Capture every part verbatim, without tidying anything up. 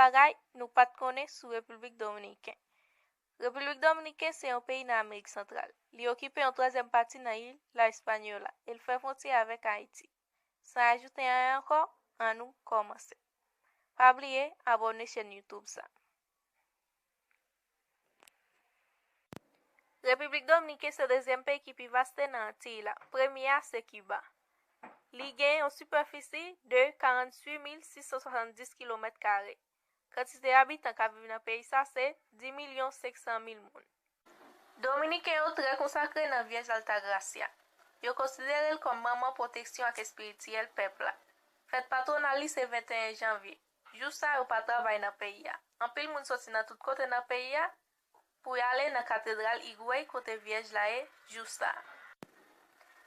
bagay nou pa t konnen sou Repiblik Dominiken. Repiblik Dominiken se yon peyi nan Amerik Santral. Li okipe yon twazyèm pati nan il La Española e l fè fwontyè avèk Ayiti. San ajoute anyen ankò, annou kòmanse. Pa bliye abòne chèn YouTube sa. Repiblik Dominiken se dezyèm peyi ki pi vaste nan Antiy la. Premye a se Kiba. Li gen yon sipèfisi de karanntuit mil sis san swasanndis kilomèt kare. Kantite abitan k ap viv nan peyi sa se dis milyon senk san mil moun. Dominiken yo trè konsakre nan Vyèj Altagracia. Yo konsidere l kòm manman pwoteksyon ak espirityèl pèp la. Fèt patwonal li se venteyen janvye. Jou sa yo pa travay nan peyi a. Anpil moun soti nan tout kote nan peyi a pou y ale nan katedral Higüey kote Vyèj la ye jou sa.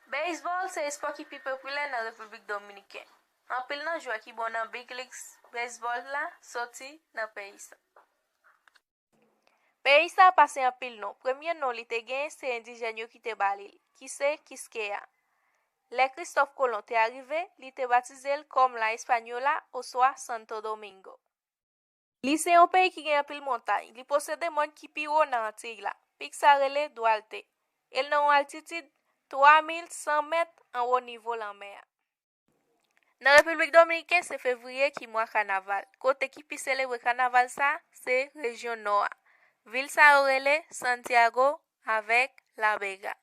Beyzbòl se espò ki pi popilè nan Repiblik Dominiken. Anpil nan jwè ki bon nan Big League Baseball la soti nan peyi sa. Peyi sa pase anpil non. Premye non li te genyen se endijèn yo ki te ba li l, ki se Kiskeya. Lè Kristòf Kolon te arive, li te batize l kòm La Española oswa Santo Domingo. Li se yon peyi ki gen anpil montay. Li posede mòn ki pi wo nan Antiy la. Pik sa rele Duarte. E l nan yon altitid twa mil san mèt anwo nivo lanmè a. Nan Repiblik Dominiken, se fevriye ki mwa kanaval. Kote ki pi selebre kanaval sa, se rejyon nò a. Vil sa yo rele Santiago avèk La Vega.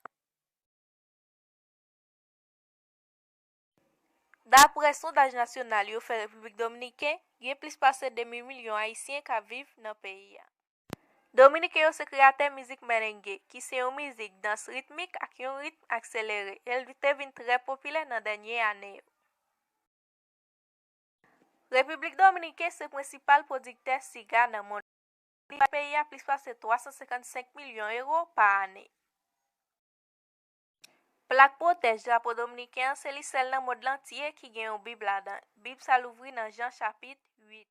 Daprè sondaj nasyonal yo fè Repiblik Dominiken, gen plis pase de mil milyon Ayisyen k ap viv nan peyi a. Dominiken yo se kreyatè mizik menenge, ki se yon mizik dans ritmik ak yon ritm akselere, e l te vin trè popilè nan dènye ane yo. Repiblik Dominiken se prensipal pwodiktè siga nan mond. Li bay peyi a plis pase twa san senkannsenk milyon ewo pa ane. Plak pwotèj drapo dominiken an se li sèl nan mond lan antye ki gen yon Bib ladan. Bib sa louvri nan Jan chapit uit.